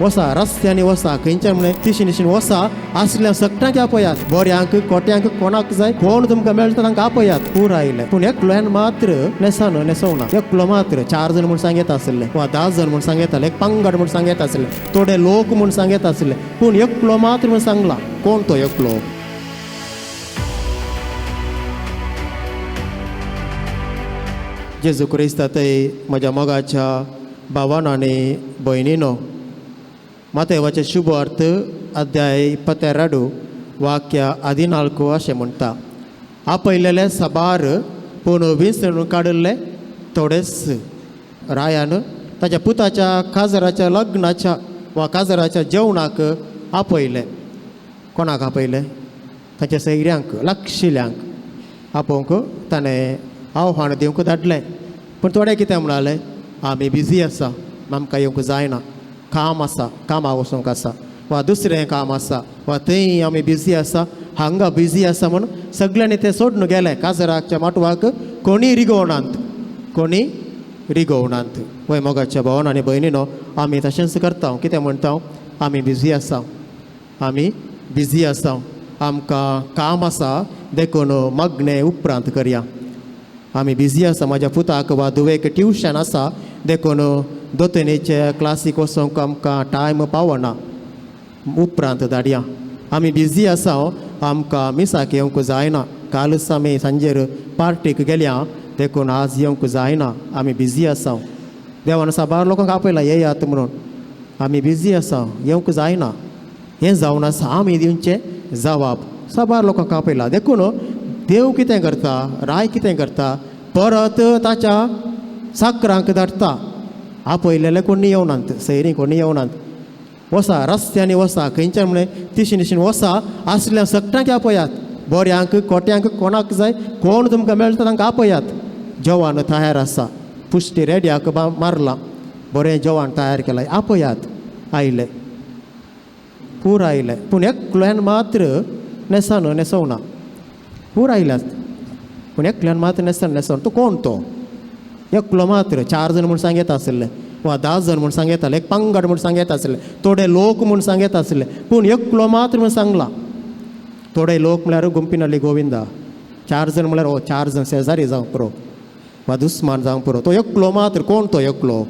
वसा रस्त्यांनी वसा खंयच्यान म्हळें तिशीन तिशीन वसा आसल्या सगळ्यांक आपयात, बोऱ्यांक कोट्यांक कोणाक जाय कोण तुमकां मेळटा तांकां आपयात. पूर आयले पूण एकल्यान मात्र नेसान नेसोवना. एकलो मात्र 4 जण म्हूण सांगता आसले वा 10 जण म्हूण सांगताले, एक पंगड म्हूण सांगता आसले, थोडे लोक म्हूण सांगता आसले, पूण एकलो मात्र म्हूण सांगला. कोण तो एकलो? जेजू क्रिस्तातय म्हज्या मोगाच्या भावान आनी भयणीनो, मातेवाचे शुभ अर्थ अध्याय 22 वाक्य 14 अशें म्हणटा, आपयलेले साबार पूण विसरून काडिल्ले थोडेच. रायान ताच्या पुताच्या काजराच्या लग्नाच्या वा काजराच्या जेवणाक आपयले. कोणाक आपयले? ताच्या सैऱ्यांक, लागशिल्ल्यांक आपोवंक ताणें आव्हान दिवंक धाडलें. पूण थोडे कितें म्हणाले, आमी बिजी आसा, आमकां येवंक जायना, काम आसा, कामाक वचूंक आसा वा दुसरें काम आसा वा थंय आमी बिजी आसा, हांगा बिजी आसा म्हूण सगळ्यांनी तें सोडून गेले. काजराच्या माटवाक कोणी रिगोवनात, कोणी रिगोवनात. वय मोगाच्या भावन आनी भयणीनो, आमी तशेंच करता. कितें म्हणटा? आमी बिजी आसा, आमी बिजी आसा, आमकां काम आसा, देखून मागणें उपरांत करया. आमी बिजी आसा, म्हाज्या पुताक वा धुवेक ट्युशन आसा, देखून दोतोनीचे क्लासीक वचोंक आमकां टायम पावना, उपरांत धाडया. आमी बिजी आसा, आमकां मिसाक येवंक जायना, कालच आमी सांजेर पार्टीक गेल्या, देखून आज येवंक जायना, आमी बिजी आसा. देवान साबार लोकांक आपयला येयात म्हणून, आमी बिजी आसा, येवंक जायना. हें जावन आसा आमी दिवचें जवाब. साबार लोकांक आपयला. देखून देव कितें करता, राय कितें करता, परत ताच्या साकरांक धाडटा. आपयलेले कोणी येवनात, सैरीं कोणी येवनात. वसा रस्त्यांनी वसा खंयच्यान म्हळें तिशीन तिशीन वसा आसल्या सगळ्यांक आपयात, बोऱ्यांक कोट्यांक कोणाक जाय कोण तुमकां मेळटा तांकां आपयात. जेवण तयार आसा, पुश्टी रेड्याक मारलां, बरें जेवण तयार केलां, आपयात. आयले, पूर आयले, पूण एकल्यान मात्र नेसान नेसोवना. पूर आयल्यात पूण एकल्यान मात्र नेसान नेसोवना. तो कोण तो? एकलो मात्र. 4 जण म्हूण सांगता आसले वा 10 जण म्हूण सांगताले, एक पंगड म्हूण सांगता आसले, थोडे लोक म्हूण सांगता आसले, पूण एकलो मात्र म्हूण सांगला. थोडे लोक म्हळ्यार गुंपिनाली गोविंदा, 4 जण म्हळ्यार ओ 4 जण शेजारी जावंक पुरो वा दुस्मान जावंक पुरो. तो एकलो मात्र. कोण तो एकलो?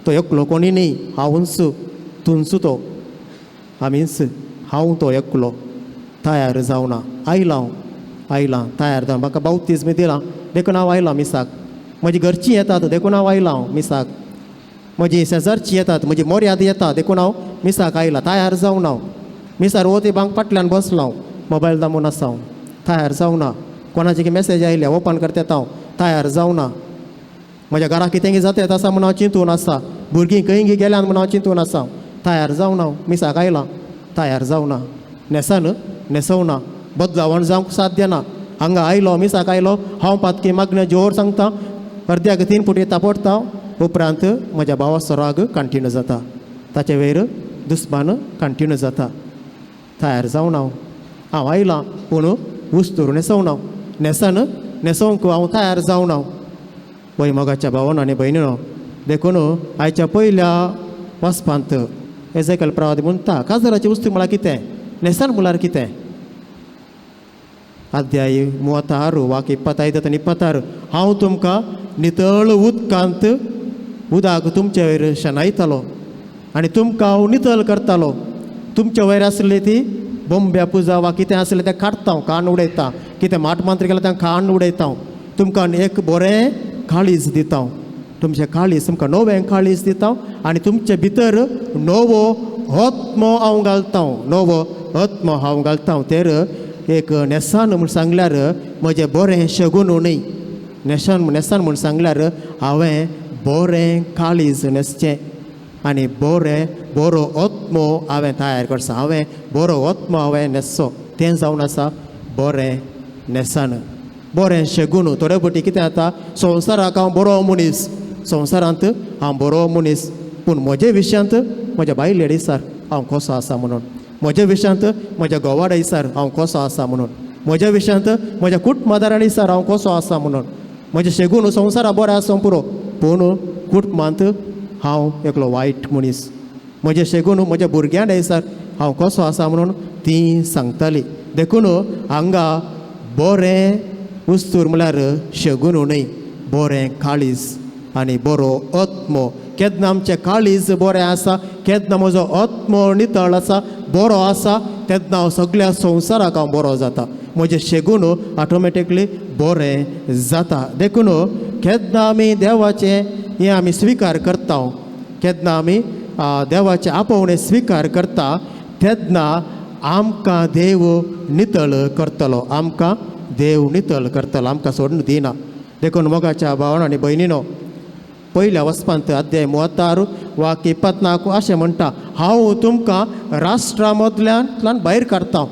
तो एकलो कोणी न्ही, हांवूच तुंच तो, आमीच. हांव तो एकलो तयार जावना. आयलां आयलां तयार जावन, म्हाका बावतीज्म दिलां देखून हांव आयलां मिसाक. म्हजी घरचीं येतात देखून हांव आयलां मिसाक. म्हजी शेजारचीं येतात, म्हजी मोर्याद येता देखून हांव मिसाक आयलां. तयार जावना हांव. मिसार वती बांक फाटल्यान बसलां हांव, मोबायल दामून आसा हांव, तयार जावना. कोणाची की मॅसेज आयल्या ओपन करता हांव, तयार जावना. म्हज्या घरा कितें जाता येता आसा म्हूण हांव चिंतून आसा, भुरगीं खंय गेल्यान म्हूण हांव चिंतून आसा, तयार जावना हांव. मिसाक आयलां, तयार जावना, न्हेसन न्हेसवना, बदलावण जावंक साध्य ना. हांगा आयलो, मिसाक आयलो, हांव पातकी मागणें जोर सांगता, अर्द्याक 3 फुटी तापडटा, उपरांत म्हज्या भावाचो राग कंटिन्यू जाता, ताचे वयर दुस्मान कंटिन्यू जाता. तयार जावना हांव. हांव आयलां पूण उस्तूर न्हेसवना, न्हेसन न्हेसोवंक हांव तयार जावना. वय मोगाच्या भावान आनी भयणीनो, देखून आयच्या पयल्या वाचपांत एजेकल प्रवादी म्हणटा, काजराची वस्तू म्हळ्यार कितें, न्हेसन म्हळ्यार कितें. अध्याय 36 वाक्य 25 आनी 26, हांव तुमकां नितळ उदकांत उदक तुमचे वयर शेणायतालो आनी तुमकां हांव नितळ करतालो. तुमचे वयर आसली ती बोंब्या पुजा वा कितें आसलें तें काडटा हांव, कान उडयता, कितें माट मंत्र केल्यार तें कान उडयता हांव. तुमकां एक बरें काळीज दिता हांव, तुमचें काळीज तुमकां नवें काळीज दिता आनी तुमचे भितर नवो आत्मो हांव घालता, नवो आत्मो हांव घालता. तर एक न्हेसान म्हूण सांगल्यार म्हजें बरें शगून न्हय, न्हेसान न्हेसान म्हूण सांगल्यार हांवें बरें काळीज न्हेसचें आनी बरें बरो आत्मो हांवें तयार करचो, हांवें बरो आत्मो हांवें न्हेसचो. तें जावन आसा बरें न्हेसान, बरें शगून. थोडे फावटी कितें जाता, संवसाराक हांव बरो मनीस, संवसारांत हांव बरो मनीस, पूण म्हजे विशयांत म्हज्या बायले दिसार हांव कसो आसा म्हणून, म्हज्या विशयांत म्हज्या घोवाडा दिसार हांव कसो आसा म्हणून, म्हज्या विशयांत म्हज्या कुटुंबादारा दिसार हांव कसो आसा म्हणून, म्हजें शेगून संवसारा बरें आसूं पुरो, पूण कुटुंबांत हांव एकलो वायट मनीस. म्हजें शेगून म्हज्या भुरग्यां सर हांव कसो आसा म्हणून ती सांगताली. देखून हांगा बरें उस्तूर म्हळ्यार शेगून न्हय, बरें काळीज आनी बरो आत्मो. केन्ना आमचें काळीज बरें आसा, केन्ना म्हजो आत्मो नितळ आसा, बरो आसा, तेन्ना हांव सगळ्या संवसाराक हांव बरो जाता. म्हजें शेगून ऑटोमॅटिकली बरें जाता. देखून केन्ना आमी देवाचें हें आमी स्विकार करता, केन्ना आमी देवाचें आपोवणें स्विकार करता, तेन्ना आमकां देव नितळ करतलो, आमकां देव नितळ करतलो, आमकां सोडून दिना. देखून मोगाच्या भावान आनी भयणीनो, पयल्या वचपांत अध्याय 36 वाक्य 24 अशें म्हणटा, हांव तुमकां राष्ट्रा मदल्यांतल्यान भायर काडटा,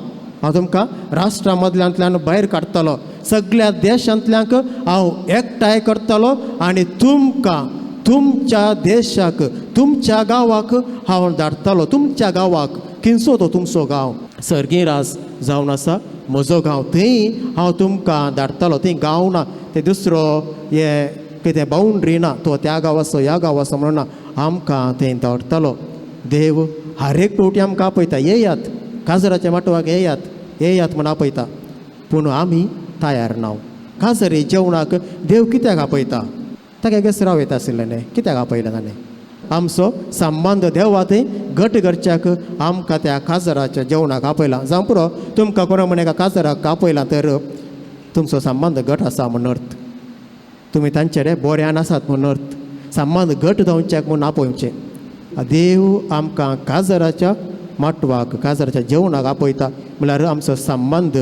हांव तुमकां राष्ट्रा मदल्यांतल्यान भायर काडटलो, सगळ्या देशांतल्यांक हांव एकठांय करतलो आनी तुमकां तुमच्या देशाक तुमच्या गांवाक हांव धाडटलो. तुमच्या गांवाक किनसो तो तुमचो गांव सर्गी रास जावन आसा म्हजो गांव, थंय हांव तुमकां धाडटलो. थंय गांव ना, ते दुसरो हे कितें बाउंड्री ना, तो त्या गांवाचो ह्या गांवाचो म्हणून ना, आमकां थंय धाडटलो. देव हर एक फावटी आमकां आपयता, येयात काजराच्या माटवाक येयात, येयात म्हूण आपयता, पूण आमी तयार ना. काजरी जेवणाक देव कित्याक आपयता? ताका गॅस राव येता आशिल्लें न्ही, कित्याक आपयलें ताणें? आमचो संबंद देवा थंय घट करच्याक आमकां त्या काजराच्या जेवणाक आपयलां. जावं पुरो, तुमकां कोणा म्हण एका काजराक आपयलां तर तुमचो संबंद घट आसा म्हूण अर्थ, तुमी तांचे बऱ्यान आसात म्हूण अर्थ. संबंद घट जावच्याक म्हूण आपोवचें. देव आमकां काजराच्या माटवाक काजराच्या जेवणाक आपयता म्हळ्यार आमचो संबंद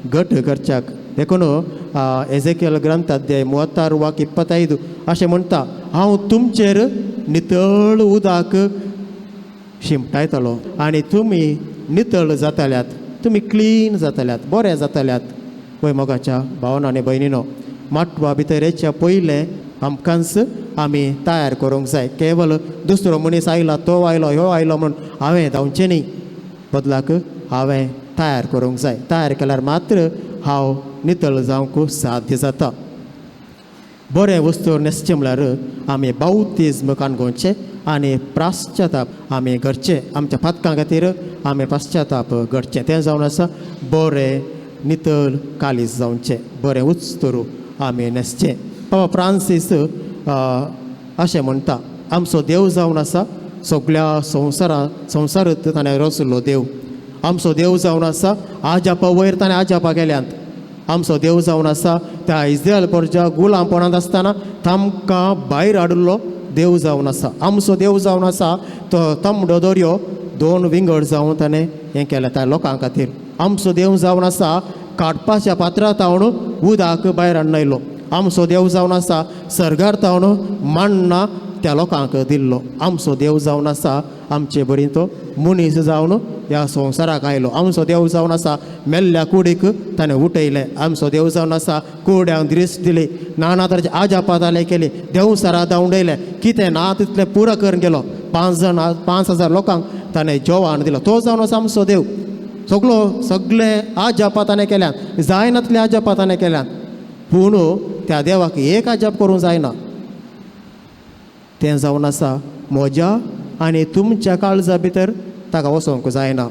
घट करच्याक. देखून एजेकियल ग्रंथ अध्याय 36 वाक्य 25 अशें म्हणटा, हांव तुमचेर नितळ उदक शिंपटायतलो आनी तुमी नितळ जातल्यात, तुमी क्लीन जातल्यात, बरें जातल्यात. पळय मोगाच्या भावना आनी भयणीनो, माटवा भितर येच्या पयलें आमकांच आमी तयार करूंक जाय. केवल दुसरो मनीस आयला, तो आयलो, ह्यो आयलो म्हूण हांवें धांवचें न्ही, बदलाक हांवें तयार करूंक जाय. तयार केल्यार मात्र हांव नितळ जावंक साध्य जाता. बरें वस्तू न्हेसचें म्हळ्यार आमी बाउतीज्म काणगोवचें आनी प्राश्चाताप आमी करचें. आमच्या पातकां खातीर आमी पाश्चाताप करचें. तें जावन आसा बरें नितळ कालीज जावचें, बरें उस्तरू आमी न्हेसचें. बाबा फ्रांसीस अशें म्हणटा, आमचो देव जावन आसा सगळ्या संवसारा संवसारत ताणें रचलो देव. आमचो देव जावन आसा आजापा वयर ताणें आजापा केल्यांत. आमचो देव जावन आसा त्या इस्रायल प्रजा गुलामपणांत आसतना तांकां भायर हाडिल्लो देव जावन आसा. आमचो देव जावन आसा तो तांबडो दर्यो दोन विंगड जावन ताणें हें केलें त्या लोकां खातीर. आमचो देव जावन आसा काडपाच्या पात्रां तावन उदक भायर हाडून आयलो. आमचो देव जावन आसा सर्गार तावन माण्णा त्या लोकांक दिल्लो. आमचो देव जावन आसा आमचे बरी तो मनीस जावन ह्या संवसाराक आयलो. आमचो देव जावन आसा मेल्ल्या कुडीक ताणें उठयलें. आमचो देव जावन आसा कुड्यांक दृश्ट दिली, नाना तरेचे आजापा ताणें केली, देंवसरा धांवडयलें, कितें ना तितलें पुरो करून गेलो. 5,000 लोकांक ताणें जेवण दिलो. तो जावन आसा आमचो देव. सगलो सगळे आजापा ताणें केल्यात, जायनातले आजापा ताणें केल्यात, पूण त्या देवाक एक आजाप करूंक जायना. तें जावन आसा म्हज्या आनी तुमच्या काळजा भितर ताका वचोंक जायना.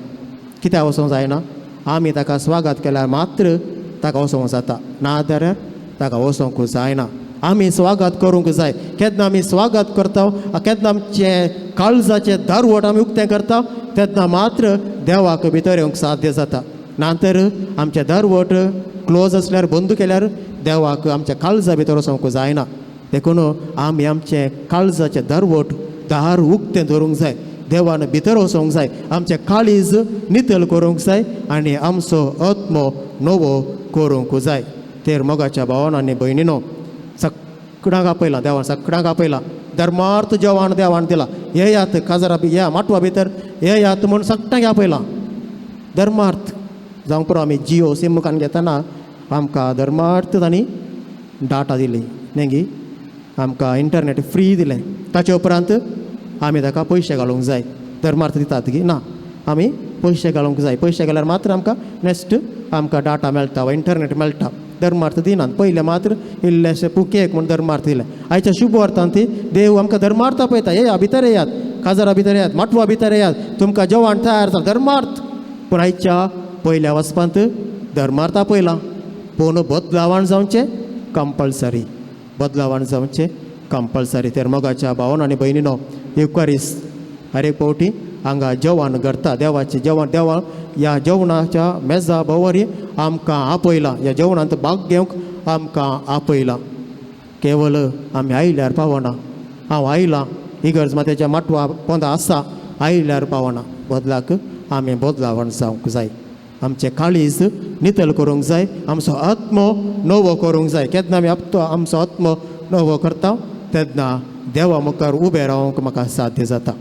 कित्याक वचोंक जायना? आमी ताका स्वागत केल्यार मात्र ताका वचोंक जाता, ना जाल्यार ताका वचोंक जायना. आमी स्वागत करूंक जाय. केन्ना आमी स्वागत करता, केन्ना आमचें काळजाचें दारवट आमी उक्तें करता, तेन्ना मात्र देवाक भितर येवंक साध्य जाता. ना तर आमचें दारवट क्लोज आसल्यार, बंद केल्यार देवाक आमच्या काळजा भितर वचोंक जायना. देखून आमी आमचें काळजाचें दारवट दार उक्तें दवरूंक जाय, देवान भितर वचोंक जाय, आमचें काळीज नितळ करूंक जाय आनी आमचो आत्मो नवो करूंक जाय. तेर मोगाच्या भावान आनी भयणीनो, सगळ्यांक आपयला देवान, सगळ्यांक आपयला. धर्मार्थ जेवण देवान दिला. येयात काजरा या माटवा भितर येयात म्हूण सगळ्यांक आपयला. धर्मार्थ जावंक पुरो. आमी जियो सिम कान घेतना आमकां धर्मार्थ तांणी डाटा दिली न्ही, आमकां इंटरनेट फ्री दिलें. ताचे उपरांत आमी ताका पयशे घालूंक जाय. धर्मार्थ दितात की ना, आमी पयशे घालूंक जाय. पयशे घाल्यार मात्र आमकां नेक्स्ट आमकां डाटा मेळटा वा इंटरनेट मेळटा. धर्मार्थ दिनात. पयलें मात्र इल्लेशें पुकेक म्हूण धर्मार्थ दिलें. आयच्या शुभ वार्तांत देव आमकां धर्मार्थ आपयता, येया भितर येयात. काजारा भितर येयात, माटवा भितर येयात, तुमकां जेवण तयार जालां. धर्मार्थ. पूण आयच्या पयल्या वचपांत धर्मार्थ आपयला, पूण बदलावण जावचें कंपल्सरी, बदलावण जावचें कंपल्सरी. तर मोगाच्या भावन आनी भयणीनो, येवकारीस हर एक फावटी हांगा जेवण करता, देवाचें जेवण, देवा ह्या जेवणाच्या मेजा भोंवरी आमकां आपयलां, ह्या जेवणांत भाग घेवंक आमकां आपयलां. केवल आमी आयल्यार पावना. हांव आयलां, इगर्ज मातेच्या माटवा पोंदा आसा, आयल्यार पावना. बदलाक आमी बदलावण जावंक जाय, आमचें काळीज नितळ करूंक जाय, आमचो आत्मो नवो करूंक जाय. केन्ना आमी आमचो आत्मो नवो करता तेन्ना देवा मुखार उबें रावंक म्हाका साध्य जाता.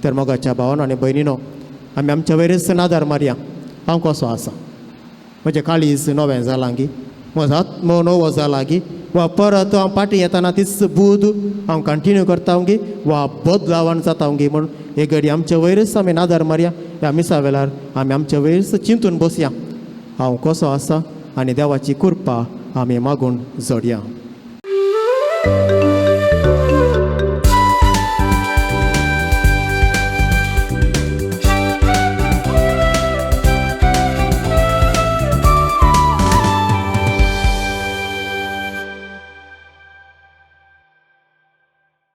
तर मोगाच्या भावान आनी भयणीनो, आमी आमच्या वयरच नादार मारया. हांव कसो आसा? म्हजें काळीज नवें जालां गी? म्हजो आत्मो नवो जाला गी? वा परत हांव फाटीं येतना तीच बूद हांव कंटिन्यू करता गी वा बदलावण जाता गी? म्हूण एक घडी आमचे वयरच आमी नादार मारया. ह्या मिसा वेळार आमी आमचे वयरच चिंतून बसया, हांव कसो आसा, आनी देवाची कृपा आमी मागून जोडया.